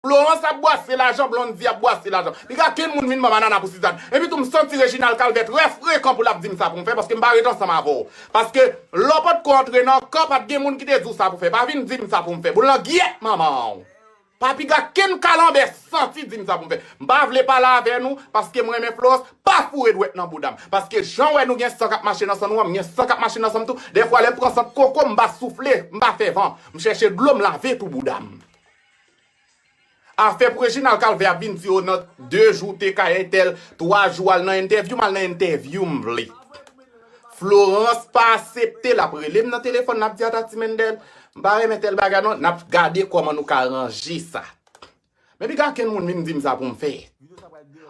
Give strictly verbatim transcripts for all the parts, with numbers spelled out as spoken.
Florence ap bwase lajan, Blondy ap bwase lajan. Piga kenn moun vin ban m anana pou Sizàn. Epi tou m santi Reginald Calvert trè frekan pou l ap di m sa pou m fè, paske m pa ret ansanm avè w. Paske lè w potko antre nan kan, pa t gen moun ki te di w sa pou fè. Pa vin di m sa pou m fè. Boul nan gyèt manman w. Pa piga kenn kalanbè santi di m sa pou m fè. M pa vle pale avè nou, paske m renmen Florence, pa foure dwèt nan bouda m. Paske jan w wè nou gen san k ap mache nan san nou an, m gen san k ap mache nan san m tou. Dèfwa lè m pran sant koko, m pa soufle, m pa fè van. M chèche dlo, m lave tou bouda m. Afè pou Reginald Calvert ap vin di yo nan de jou te kay entèl, twa jou al nan entèvyou, m al nan entèvyou m vle. Florence pa aksepte, l ap rele m nan telefòn, l ap di, "Ata Ti Mendel, m pa renmen tèl bagay non, n ap gade kòman nou ka ranje sa." Men piga kenn moun vin di m sa pou m fè.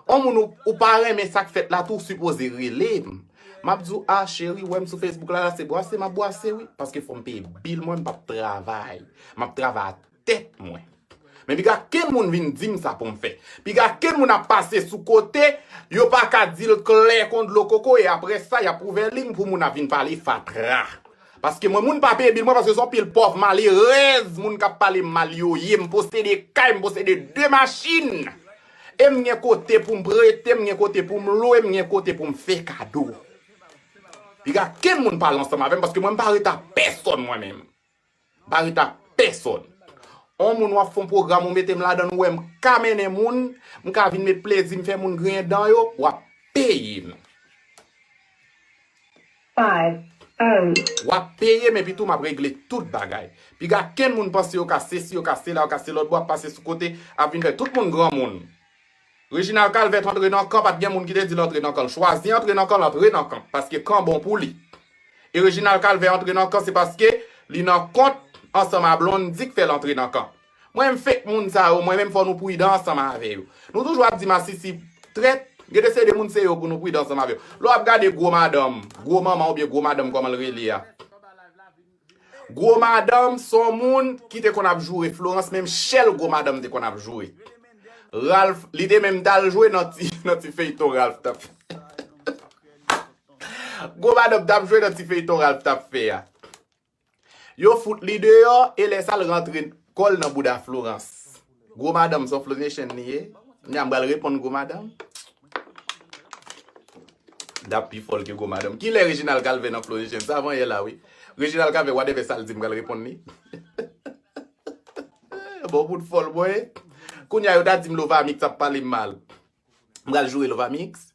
On moun ou, ou pa renmen sa k fèt la tou, ou sipoze rele m. M ap di w, "A, cheri, w wè m sou Facebook la, la se bwase m ap bwase wi, paske fò m peye bil mwen, m p ap travay. M ap travay a tèt mwen." Men piga kenn moun vin di m sa pou m fè. Piga kenn moun ap pase sou kote, yo pa ka di l klè kon dlo koko, e apre sa, y ap ouvè liy pou moun ap vin pale fatra. Paske mwen, moun pa peye bil mwen, paske se yon pil pòv malerèz, moun k ap pale m mal yo ye. M posede kay, m posede de machin. E m gen kote pou m prete, m gen kote pou m lwe, m gen kote pou m fè kado. Piga kenn moun pale ansanm avè m, paske mwen, m pa ret ak pèsòn mwen menm. M pa ret ak pèsòn. On moun w ap fè yon pwogram, ou mete m ladan l, ou wè m ka mennen moun, m ka vin met plezi, m fè moun griyen dan yo, w ap peye m. Five, oh. W ap peye m, epi tou m ap regle tout bagay. Piga kenn moun panse yo ka sesi, yo ka sela, yo ka se lòt bò, ap pase sou kote, ap vin fè tout moun granmoun. Reginald Calvert antre nan kan, pa t gen moun ki te di l antre nan kan. L chwazi antre nan kan, l antre nan kan. Paske kan bon pou li. E Reginald Calvert antre nan kan, se paske li nan kont ansanm a Blondy k fè l antre nan kan. Mwen, m fake moun sa yo, mwen menm, fò nou pridan ansanm avè yo. Nou toujou ap di masisi trèt, gen de se de moun se yo pou nou pridan ansanm avè yo. Lè w ap gade gwo madanm, gwo manman oubyen gwo madanm kòman l rele a. Gwo madanm se yon moun ki te konn ap joure Florence, menm chèl gwo madanm te konn ap joure. Ralph, li te menm t al jwe nan ti, nan ti feyton Ralph t ap fè. Gwo madanm t ap jwe nan ti feyton Ralph t ap fè a. Yo fout li deyò, e lè sa l rantre kò l nan bouda Florence. Gwo madanm se yon Flow Nation li ye. Kounya m pral reponn gwo madanm. L ap pi fò l ke gwo madanm. Kilè Reginald Calvert nan Flow Nation? Se avan yè la, wi. Reginald Calvert, whatever sa l di, m pral reponn li. Bon, bout fòl, bwè. Kounya yo ta di m Lovamix ap pale m mal. M pral joure Lovamix.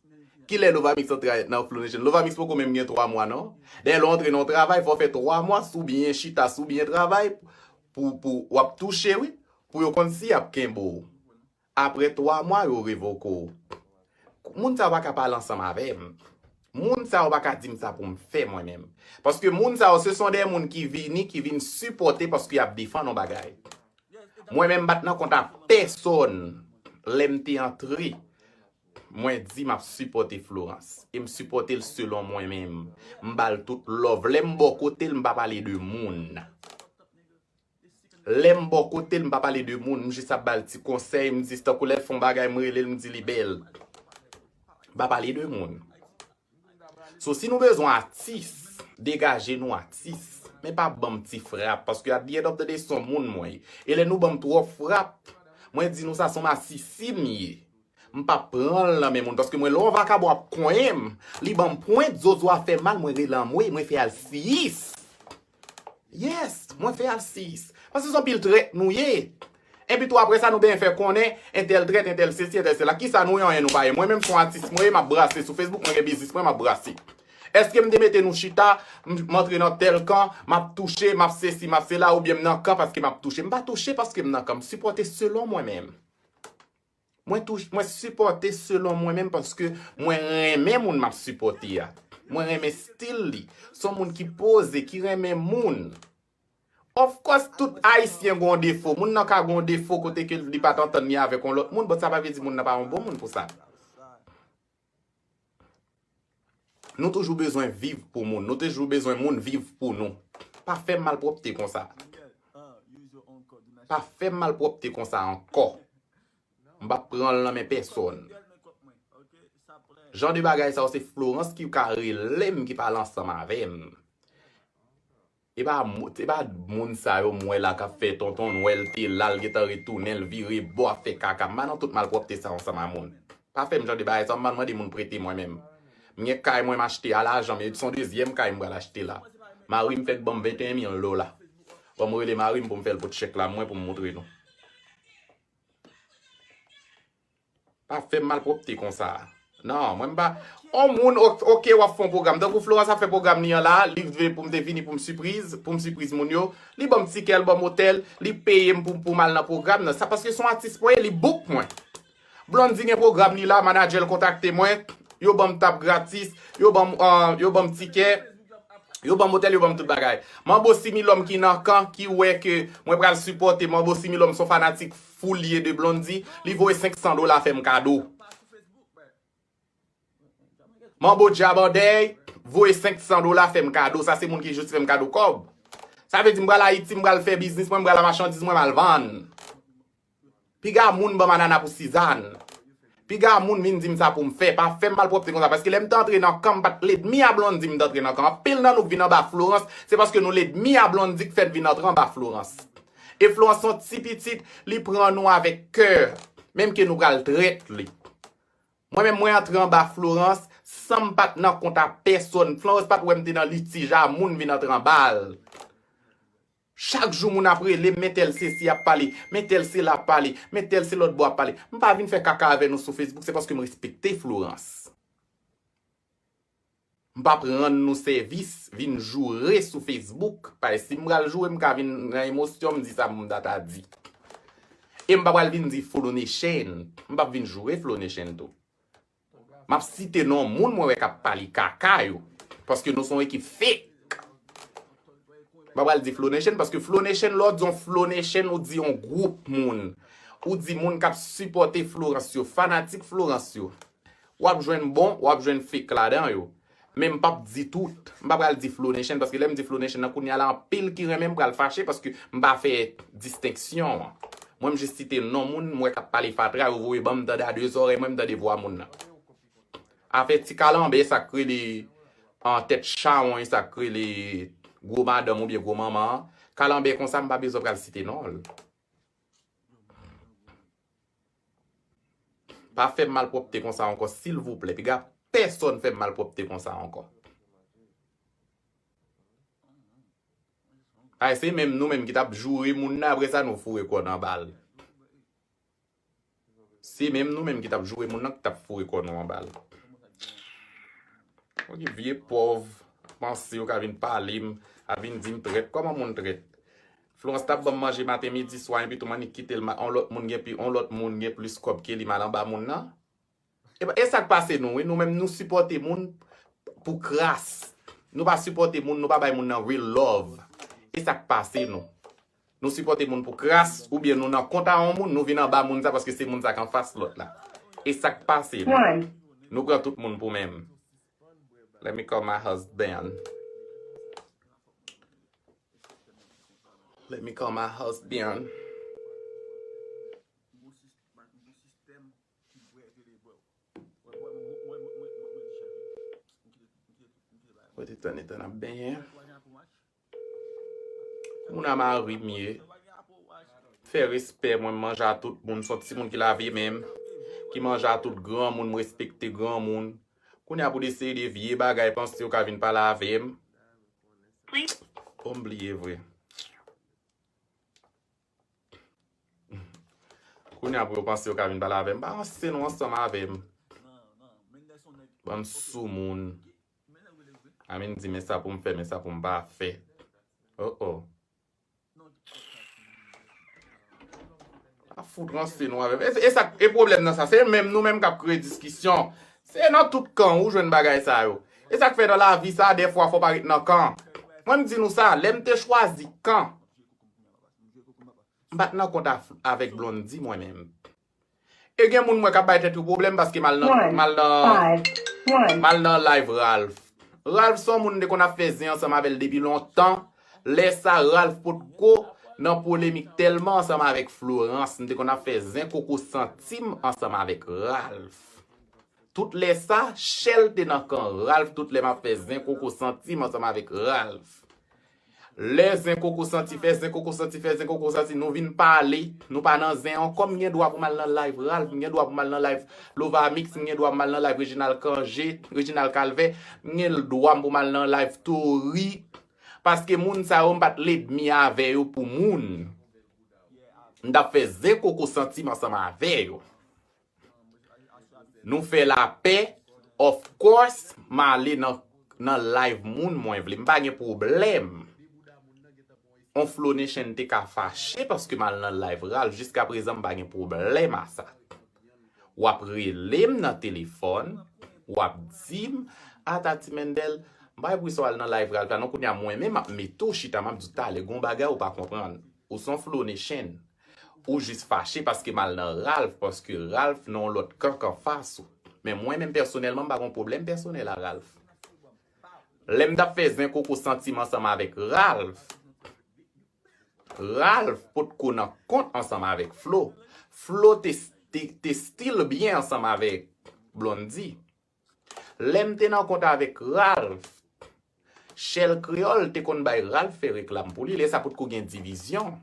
Kilè Lovamix antre nan Flow Nation? Lovamix poko menm gen twa mwa, non. Dayè, lè w antre nan yon travay, fò w fè twa mwa si w byen chita, si w byen travay, pou, pou w ap touche, wi, pou yo konn si y ap kenbe w. Apre twa mwa, yo revoke w. Moun sa yo pa ka pale ansanm avè m. Moun sa yo pa ka di m sa pou m fè mwen menm. Paske moun sa yo, se son de moun ki vini, ki vin sipòte paske y ap defann yon bagay. Mwen menm, m pa t nan kont a pèsòn. Lè m te antre, mwen di m ap sipòte Florence. E m sipòte l selon mwen menm. M ba l tout love. Lè m bò kote l, m pa pale de moun. Lè m bò kote l, m pa pale de moun, m jis ap ba l ti konsèy, m di, tankou lè l fè yon bagay, m rele l, m di li bèl. M pa pale de moun. So, si nou bezwen atis, degaje nou atis. Men pa ban m ti frap, paske at the end of the day, se yon moun mwen ye. E lè nou ban m twòp frap, mwen di nou sa, se yon masisi m ye. M p ap pran l nan men moun, paske mwen, lè yon vakabon ap konyen m, li ban m pwent, zozo a fè mal, mwen rele anmwe, mwen fè al sis. Yes, mwen fè al sis. Paske se yon pil trèt nou ye. Epi tou, apre sa, nou benyen fè konnen entèl trèt, entèl sesi, entèl sela. Kisa nou ye? Anyen nou pa ye. Mwen menm, se yon atis mwen ye, m ap brase sou Facebook, mwen gen biznis mwen, m ap brase. Èske m te mete nou chita, m, m antre nan tèl kan, m ap touche, m ap sesi, m ap sela, oubyen m nan kan paske m ap touche? M pa touche paske m nan kan, m sipòte selon mwen menm. Mwen tou, mwen sipòte selon mwen menm paske mwen renmen moun m ap sipòte a. Mwen renmen stil li. Se yon moun ki poze, ki renmen moun. Of course, tout Ayisyen gen yon defo. Moun nan ka gen yon defo kote ke li pa t antann li avèk yon lòt moun, but sa pa vle di moun nan pa yon bon moun pou sa. Nou toujou bezwen viv pou moun. Nou toujou bezwen moun viv pou nou. Pa fè m malpwòpte konsa. Pa fè m malpwòpte konsa ankò. M p ap pran l nan men pèsòn. Jan de bagay sa yo, se Florence ki ka rele m, ki pale ansanm avè m. E pa, mo- e pa moun sa yo m wè la k ap fè tonton Nwèl te la, l gentan retounen, l vire bò ap fè kaka. M pa nan tout malpwòpte sa ansanm a moun. Pa fè m jan de bagay sa, m pa mande moun prete mwen menm. M gen kay mwen m achte a lajan, men se yon dezyèm kay m pral achte la. Mari m fèk ban m venteyen mil dola. Ban m rele mari m pou m fè l pot chèk la, mwen pou m moutre nou. Pa fè m malpwòpte konsa. Non, mwen m pa. On moun, ok, ok, w ap fè yon pwogram. Tankou Florence ap fè pwogram li an la, li vle pou m te vini pou m sipriz, pou m sipriz moun yo. Li ban m tikè, li ban m otèl, li peye m pou, pou m al nan pwogram nan. Sa paske se yon atis mwen ye, li book mwen. Blondy gen pwogram li la, manadjè l kontakte mwen, yo ban m tab gratis, yo ban m, euh, yo ban m tikè. Yo ban m otèl, yo ban m tout bagay. Manbo Similòm ki nan kan, ki wè ke mwen pral sipòte Manbo Similòm, se yon fanatik fou li ye de Blondy, li voye senk san dola fè m kado. Manbo Djabandèy voye senk san dola fè m kado. Sa se moun ki jis fè m kado kòb. Sa vle di m pral Ayiti, m pral fè biznis mwen, m pral al machandiz mwen, m al vann. Piga moun ban m anana pou Sizàn. Piga moun vin di m sa pou m fè. Pa fè m malpwòpte konsa. Paske lè m te antre nan kan, m pa t lènmi a Blondy m te antre nan kan. Anpil nan nou k vin anba Florence, se paske nou lènmi a Blondy k fè n vin antre anba Florence. E Florence se yon ti pitit, li pran nou avèk kè. Menm ke nou pral trèt li. Mwen menm, mwen antre anba Florence san m pa t nan kont a pèsonn. Florence pa t wè m te nan litij a moun vin antre anba l. Chak jou moun ap rele m, men tèl se si ap pale, men tèl se la ap pale, men tèl se lòt bò ap pale. M pa vin fè kaka avè nou sou Facebook, se paske m respekte Florence. M p ap rann nou sèvis, vin joure sou Facebook. Paske si m pral joure, m ka vin nan emosyon, m di sa m ta di. E m pa pral vin di Flow Nation. M p ap vin joure Flow Nation tou. M ap site non moun mwen wè k ap pale kaka yo. Paske nou se yon ekip fake. M pa pral di Flow Nation, paske Flow Nation, lè w di yon Flow Nation, ou di yon gwoup moun. Ou di moun k ap sipòte Florence yo, fanatik Florence yo. W ap jwenn bon, w ap jwenn fake ladan yo. Men m p ap di tout. M pa pral di Flow Nation, paske lè m di Flow Nation nan kounye a la, anpil ki renmen m pral fache, paske m pa fè distenksyon an. Mwen, m jis site non moun, m wè k ap pale fatra, yo voye ban m tande a de zòrèy mwen, m tande vwa moun nan. Afè ti kalanbè, sa k rele an tèt chawony, sa k rele gwo madanm oubyen gwo manman an. Kalanbè konsa, m pa bezwen pral site non l. Pa fè m malpwòpte konsa ankò, silvouplè. Piga pèsonn fè m malpwòpte konsa ankò. Ay, se menm nou menm ki t ap joure moun nan, apre sa nou foure kò n anba l. Se menm nou menm ki t ap joure moun nan ki t ap foure kò nou anba l. Yon vye pòv panse yo ka vin pale m, a vin di m trèt. Kòman moun trèt? Florence t ap ban m manje maten, midi, swa, epi tou m annik kite l, ma- on lòt moun gen pi, on lòt moun gen plis kòb ke li, m al anba moun nan. E, e sa k pase nou, wi, nou menm nou sipòte moun pou kras. Nou pa sipòte moun, nou pa bay moun nan real love. E sa k pase nou. Nou sipòte moun pou kras, oubyen nou nan kont a yon moun, nou vin anba moun sa paske se moun sa k anfas lòt la. E sa k pase nou. Nou pran tout moun pou menm. Let me call my husband. Let me call my husband. Mwen te tann etan ap benyen. Moun a mari m ye. Fè respè mwen, m manje a tout moun, son timoun ki lave men m, ki manje a tout granmoun, m respekte granmoun. Kounye a pou de seri de vye bagay, panse yo ka vin pale avè m. Bon, m bliye vre. Kounye a pou yo panse yo ka vin pale avè m. Pa ranse nou ansanm avè m. Bann soumoun. A vin di, men sa pou m fè, men sa pou m pa fè. Oh, oh. Pa fout ranse nou avè m. E, e sa, e pwoblèm nan sa. Se menm nou menm k ap kreye diskisyon. Se nan tout kan ou jwenn bagay sa yo. E sa k fè nan lavi sa, dèfwa fò pa ret nan kan. Mwen m di nou sa, lè m te chwazi kan, m pa t nan kont a- avèk Blondy mwen menm. E gen moun mwen k ap bay tèt yo pwoblèm paske m al nan, m al nan, m al nan live Ralph. Ralph se yon moun m te konn ap fè zen ansanm avè l depi lontan. Lè sa, Ralph potko nan polemik tèlman ansanm avèk Florence. M te konn ap fè zen koko santi m ansanm avèk Ralph. Tout lè sa, Shell te nan kan Ralph, tout lè m ap fè zen koko santi m ansanm avèk Ralph. Lè zen koko santi fè, zen koko santi fè, zen koko santi, nou vin pale, nou pa nan zen ankò. M gen dwa pou m al nan live Ralph, m gen dwa pou m al nan live Lovamix, m gen dwa pou m al nan live Reginald Cangé, Reginald Calvert, m gen dwa pou m al nan live Tori. Paske moun sa yo, m pa t ledmi avè yo pou moun. M t ap fè zen koko santi m ansanm avè yo. Nou fè lapè, of course, m ale nan, nan live moun mwen vle. M pa gen pwoblèm. On Flow Nation te ka fache paske m al nan live Ralph. Jiska prezan, m pa gen pwoblèm a sa. W ap rele m nan telefòn, w ap di m, "A Tati Mendel, m pa gen pou sa w al nan live Ralph la non, kounye a mwen menm m ap mete w chita, m ap di w talè, gen yon bagay ou pa konprann. Ou se on Flow Nation. Ou jis fache paske m al nan Ralph, paske Ralph nan yon lòt kan k anfas ou." Men mwen menm pèsonèlman, m pa gen yon pwoblèm pèsonèl a Ralph. Lè m t ap fè zen koko santi m ansanm avèk Ralph, Ralph potko nan kont ansanm avèk Flo. Flo te, te, te still byen ansanm avèk Blondy. Lè m te nan kont avèk Ralph, Shell Creole te konn bay Ralph fè reklam pou li. Lè sa potko gen divizyon.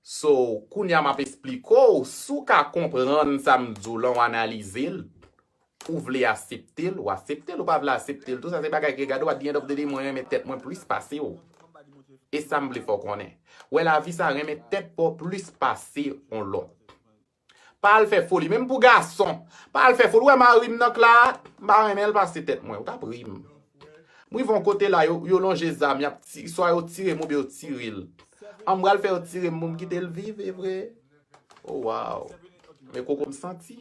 So, kounye a m ap esplike w, si w ka konprann sa m di w lan, w analize l, ou vle aksepte l, ou aksepte l, ou pa vle aksepte l tou, sa se bagay ki regarde w. At the end of the day, mwen renmen tèt mwen plis pase w. E sa m vle fè w konnen. Wè lavi sa renmen tèt pa w plis pase yon lòt. Pa al fè foli, menm pou gason. Pa al fè foli, ou wè mari m nan k la, m pa renmen l pase tèt mwen, ou t ap ri m. M rive yon kote la, yo, yo lonje zam, y ap ti-, swa yo tire m oubyen yo tire l. An m pral fè yo tire m pou m kite l viv, e vre? Oh, wow. Men koko m santi.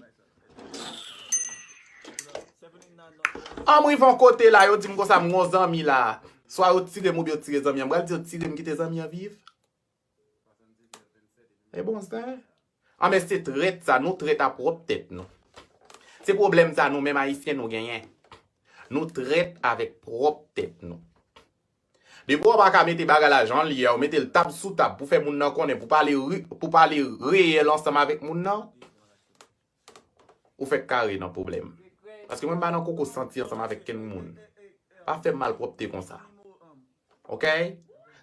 An m rive yon kote la, yo di m konsa, m gon zanmi la. Swa yo tire m oubyen yo tire zanmi an. M pral di yo tire m, kite zanmi an viv. E bon, sa. An, men se trèt sa, nou trèt a pwòp tèt nou. Se pwoblèm sa nou menm Ayisyen nou genyen. Nou trèt avèk pwòp tèt nou. Depi w pa ka mete bagay la jan l ye a, ou mete l tab sou tab pou fè moun nan konnen, pou pale ri-, pou pale reyèl ansanm avèk moun nan, ou fèk kare nan pwoblèm. Paske mwen m pa nan koko santi ansanm avèk kenn moun. Pa fè m malpwòpte konsa. Ok?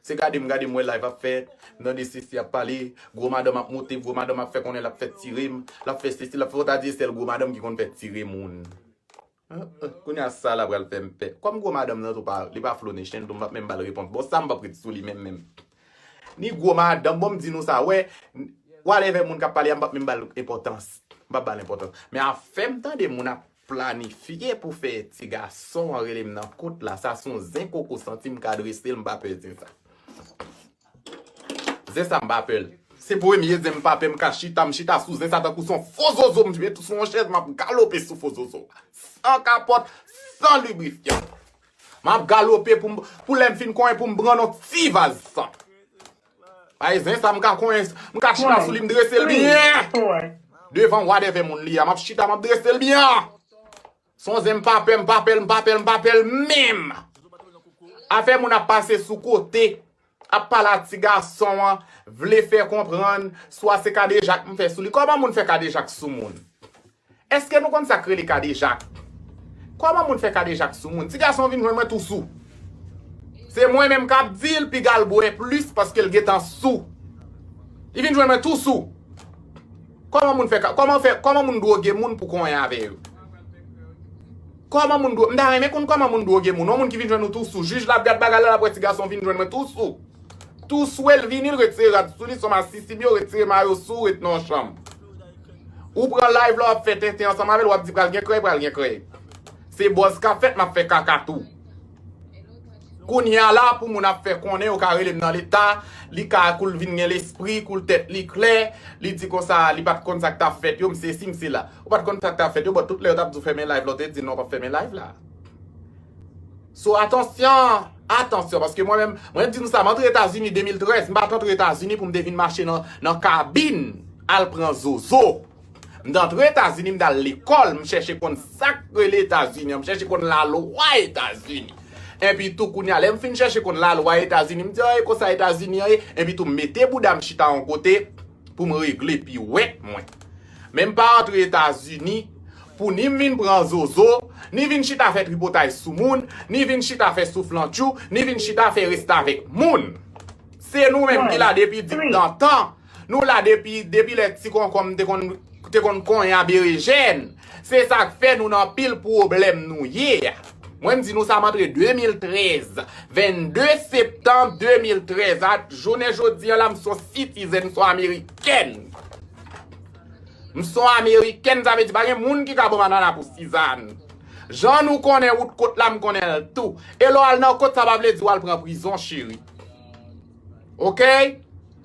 Se gade m, gade m wè live ap fèt, m tande sesi ap pale, gwo madanm ap monte, gwo madanm ap fè konnen l ap fè tire m, l ap fè sesi, l ap fè, ou ta di e sèl gwo madanm ki konn fè tire moun. Kounye a sa la pral fè m pè. Kòm gwo madanm nan tou pa, li pa Flow Nation tou, m p ap menm ba l repons. Bon, sa m p ap ret sou li menm menm. Ni gwo madanm, bon, m di nou sa, wè, whatever moun k ap pale a, m p ap menm ba l enpòtans. M p ap ba l enpòtans. Men afè m tande moun ap planifye pou fè ti gason an rele m nan kont la, sa se yon zen koko santi m ka drese l, m pa pè zen sa. Zen sa m pa pè l. Se premye zen m pa pè, m ka chita, m chita sou zen sa tankou se yon fo zozo, m met sou yon chèz, m ap galope sou fo zozo. San kapòt, san librifyan. M ap galope pou m, pou lè m fin konyen pou m pran yon ti vaz san. Ay, zen sa m ka konyen, m ka chita sou li, m drese l byen. Devan whatever moun li a, m ap chita, m ap drese l byen. Se yon zen m pa pè, m pa pè l, m pa pè l, m pa pè l menm. Afè moun ap pase sou kote, ap pale a ti gason an, vle fè konprann, swa se kadejak m fè sou li. Kòman moun fè kadejak sou moun? Èske nou konn sa k rele kadejak? Kòman moun fè kadejak sou moun? Ti gason vin jwenn mwen tou sou. Se mwen menm k ap di l piga l bwè plis paske l gentan sou. Li vin jwenn mwen tou sou. Kòman moun fè ka-, kòman fè, kòman moun dwoge moun pou konyen avè yo? Kòman moun dwo-, m ta renmen konn kòman moun dwoge moun. Yon moun ki vin jwenn ou tou sou. Jij la ap gad bagay la, l ap wè ti gason vin jwenn mwen tou sou. Tou sou e l vini, l retire rad sou li, se yon masisi m yo, retire mayo sou, ret nan yon chanm. Ou pran live la, w ap fè tenten ansanm avè l, w ap di pral gen krèy, pral gen krèy. Se buzz k ap fèt, m ap fè kaka tou. Kounye a la, pou moun ap fè konnen, yo ka rele m nan leta, li ka, kou l vin gen lespri, kou l tèt li klè, li di konsa, li pa t konn sa k t ap fèt yo, m sesi, m sela. Ou pa t konn sa k t ap fèt yo, bon, tout lè yo t ap di w fèmen live la, w te di non, w p ap fèmen live la. So, atansyon, atansyon, paske mwen menm, mwen di nou sa, m antre Etazini de mil trèz, m pa t antre Etazini pou m te vin mache nan, nan kabin, al pran zozo. M t antre Etazini, m t al lekòl, m chèche konn sa k rele Etazini an, m chèche konn lalwa Etazini. Epi tou, kounye a, lè m fin chèche konn lalwa Etazini, m di, "An, e konsa Etazini an ye." Epi tou, m mete bouda m chita yon kote pou m regle piwèt mwen. Men m pa antre Etazini pou ni m vin pran zozo, ni vin chita fè tripotay sou moun, ni vin chita fè souflantchou, ni vin chita fè restavèk moun. Se nou menm ki la depi diktan tan. Nou la depi, depi lè ti konkonm te konn, te konn konyen a berejèn. Se sa k fè nou nan pil pwoblèm nou ye a. Mwen m di nou sa m antre de mil trèz, vennde septanm de mil trèz, a jounen jodi a la, m se yon citizen, m se yon amerikèn. M se yon amerikèn, sa vle di pa gen moun ki ka ban m anana pou Sizàn. Jan nou konnen wout kot la, m konnen l tou. E lè w al nan kot, sa pa vle di w al pran prizon, cheri. Oke?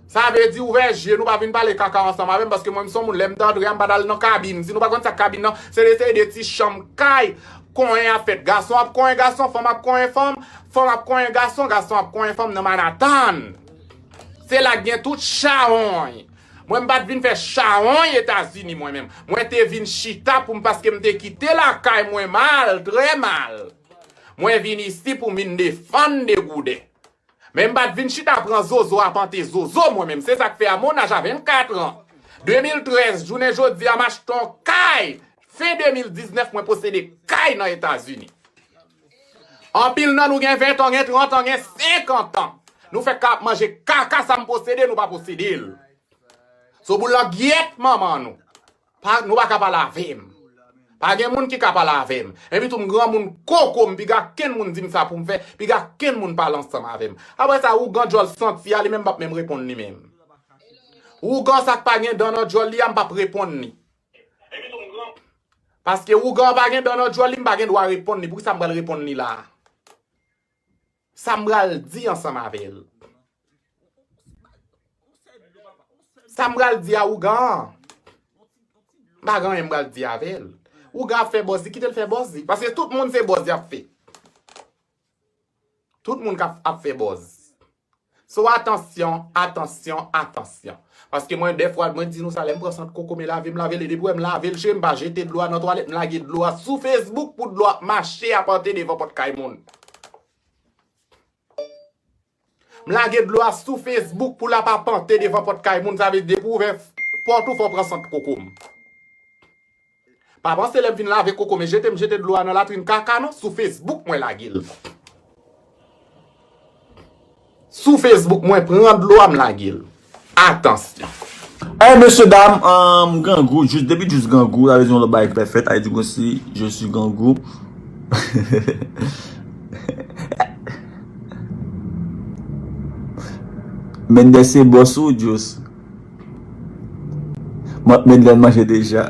Sa vle di ouvè je nou, pa vin pale kaka ansanm avè m, paske mwen m se yon moun, lè m t antre a, m pa t al nan kabin. Si nou pa konn sa k kabin nan, se de seri de ti chanm kay konyen ap fèt. Gason ap konyen gason, fanm ap konyen fanm, fanm ap konyen gason, gason ap konyen fanm nan Manhattan. Se la k gen tout chawony. Mwen m pa t vin fè chawony Etazini mwen menm. Mwen te vin chita pou m, paske m te kite lakay mwen mal, trè mal. Mwen vin isi pou m vin defann degouden. Men m pa t vin chita pran zozo, apante zozo mwen menm. Se sa k fè a mon aj a vennkat an, de mil trèz, jounen jodi a, m achte yon kay. Fen de mil diznèf, mwen posede kay nan Etazini. Anpil nan nou gen ven tan, gen trant an, gen senkant an. Nou fèk ap manje kaka, sa m posede, nou pa posede l. So boul langyèt manman nou. Pa, nou pa ka pale avè m. Pa gen moun ki ka pale avè m. Epi tou m granmoun koko, m piga kenn moun di m sa pou m fè, piga kenn moun pale ansanm avè m. Apre sa, ougan djòl santi a, li menm p ap menm reponn li menm. Ougan sa k pa gen dan nan djòl li a, m p ap reponn li. Paske ougan an pa gen dan nan djòl li, m pa gen dwa reponn li. Poukisa m pral reponn li la a? Sa m pral di ansanm avè l? Sa m pral di a ougan an? M pa gen anyen m pral di avè l. Ougan ap fè buzz li, kite l fè buzz li. Paske tout moun se buzz y ap fè. Tout moun k ap, ap fè buzz. So atansyon, atansyon, atansyon. Paske mwen, dèfwa, mwen di nou sa, lè m pran sant koko, m lave, m lave l, e depi w wè m lave l, cheri, m pa jete dlo a nan twalèt, m lage dlo a sou Facebook pou dlo a ap mache apante devan pòt kay moun. M lage dlo a sou Facebook pou l ap apante devan pòt kay moun, sa vle di depi w ouvè pòt ou, fò w pran sant koko m. Pa panse lè m fin lave koko m e jete, m jete dlo a nan latrin kaka non, sou Facebook mwen lage l. Sou Facebook mwen pran dlo a m lage l. Atansyon. Hey, mesye dam, um, grangou, jis, depi jis grangou, sa vle di yon lòt bagay ki pral fèt, sa vle di konsi, je suis grangou. Mendel se bòs ou, Djous? M ap met lè l manje deja.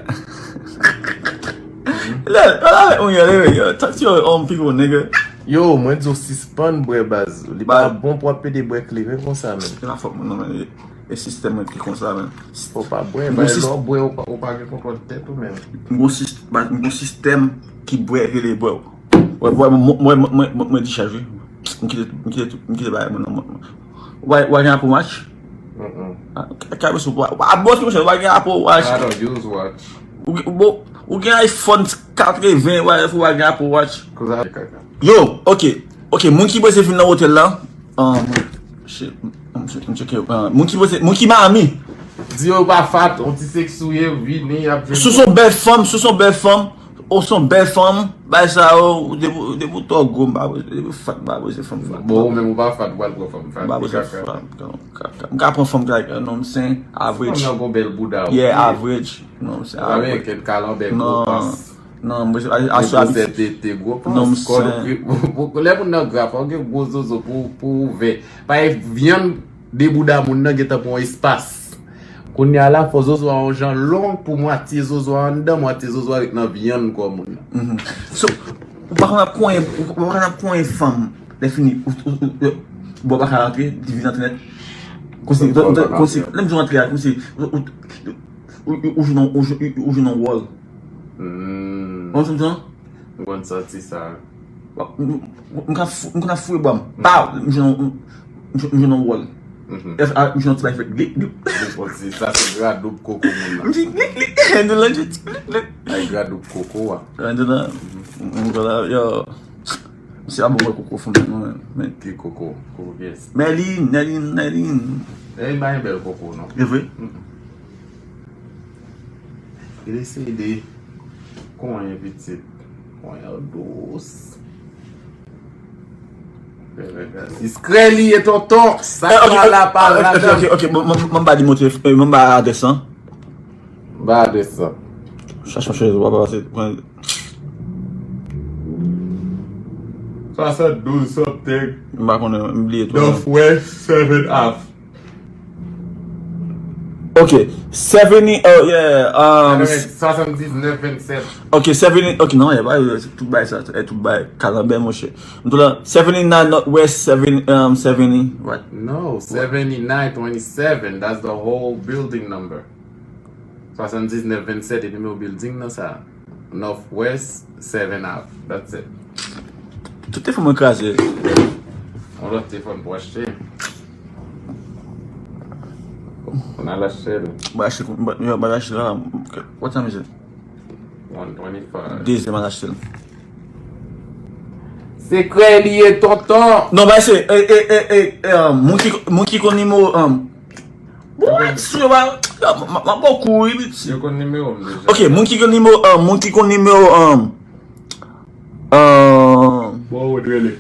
Lè, lè, lè, yo, yo, talk to your own people, nigga. Yo, mwen di w sispann bwè baz. Li pa bon pou w ap pede bwè kleren konsa, men. Se pa fòt mwen, non, men e, e sistèm mwen ki konsa, men. Fò w pa bwè, bay lè w bwè, ou pa, ou pa gen kontwòl tèt ou, men. M gon sis-, m gon sistèm ki bwè, rele bwè. Wè, wè, mwen, mwen, mwen, mwen, mwen dichaj, wi. M kite, m kite, m kite bagay mwen nan men w. Ou pa, ou pa gen Apple Watch? Mm-mm. Ah, ka, ka, mesye, ou pa, ou pa, ah, bòs, mesye, ou pa gen Apple Watch? I don't use watch. Ou gen, bon, ou gen iPhone katreven, ou pa, ou pa gen Apple Watch? Koza kaka. Yo, ok, ok, moun ki prese vin nan otèl la, um, shit, m, m, m tcheke, uh, moun ki prese, moun ki Miami. Di yo pa fat, on ti sèks ou ye, vini, y ap vin. Si w se yon bèl fanm, si w se yon bèl fanm, ou se yon bèl fanm, bay sa yo, depi, depi w twò gwo, m pa, depi w fat, m pa bezwen fanm fat. Bon, ou menm ou pa fat, ou pral pran fanm fat. M pa bezwen fanm, kaka. M ka pran fanm ki, like, you know what I'm saying, average. Fanm nan gon bèl bouda, yeah, ok. Average, you know what I'm saying, average. Amerikèn kalanbè gwo pas. Non, mwen, a, a, gwo tete, gwo pans, kò, lè moun nan gra, fò w gen gwo zozo pou, pou ouvè. Paske vyann de bouda moun nan gentan pran yon espas. Kounye a la, fò zozo a yon jan long pou mwatye zozo a anndan, mwatye zozo a ret nan vyann kò moun nan. Mhm. So, ou pa konn ap konyen, ou pa konn ap konyen fanm. Lè fini, ou, ou, ou, ou, bon, pa ka rantre, li vin antre nèt. Konsi, konsi, lè m di w antre a, konsi, ou, ou, ou, ou, ou jwenn yon, ou jwenn, ou jwenn yon wòl. Hmm. Ou konprann sa? M konn santi sa. M, m, m ka fou-, m konn ap foure bwa m. Hmm. Paw! M jwenn yon, m, m jwenn yon wòl. Mhm. Epi, a, m jwenn yon ti bagay fè glik, glik. Glik, bon, se, sa se gradoub koko moun nan. M di glik, glik. Andedan, m di glik, glik. Ay, gradoub koko a. Andedan, m, m, yo. Se a bon mwen koko fanm nan men. Ki koko? Koko kiyès? Mèlin, Mèlin, Mèlin. Mèlin pa gen bèl koko, non. E vre? Mm-mm. Li eseye de Konyen pitit. Konyen dous. Diskrè li ye tonton. Sa Eh, ok, pa la pa ok, la ok, ok, ok, bon, mwen mwen ba li montre, eh, mwen ba adrès lan. Ba adrès sa. Chache yon chèz, w ap pase. Swasant douz something. M pa konnen, m bliye tou. Northwest seven Ave. Ok, seventy, oh yeah, um, Swasann diznèf vennsèt. Ok, seventy, ok, non, e pa tout bay sa, e tout bay kalanbè, monchè. M tou la, seventy-nine Northwest seven, um, seventy, what? No, seventy-nine twenty-seven. That's the whole building number. Swasann diznèf vennsèt e nimewo building nan sa. Northwest seven Ave. That's it. Tout telefòn mwen kraze. Yon lòt telefòn pou achte. Ou nan lachte l. Ba achte, ba, yo, ba achte la. What time is it? One twenty-five. Dezè m al achte l. Sekrè li ye tonton. Non, ba se, e, e, e, e, e, um, moun ki, moun ki konn nimewo, um, what? Yo ba, yo, m, m, m ap ba w kou, wi, pitit. Yo konn nimewo m deja. Ok, moun ki konn nimewo, um, moun ki konn nimewo, um, um, Bon, ou rele.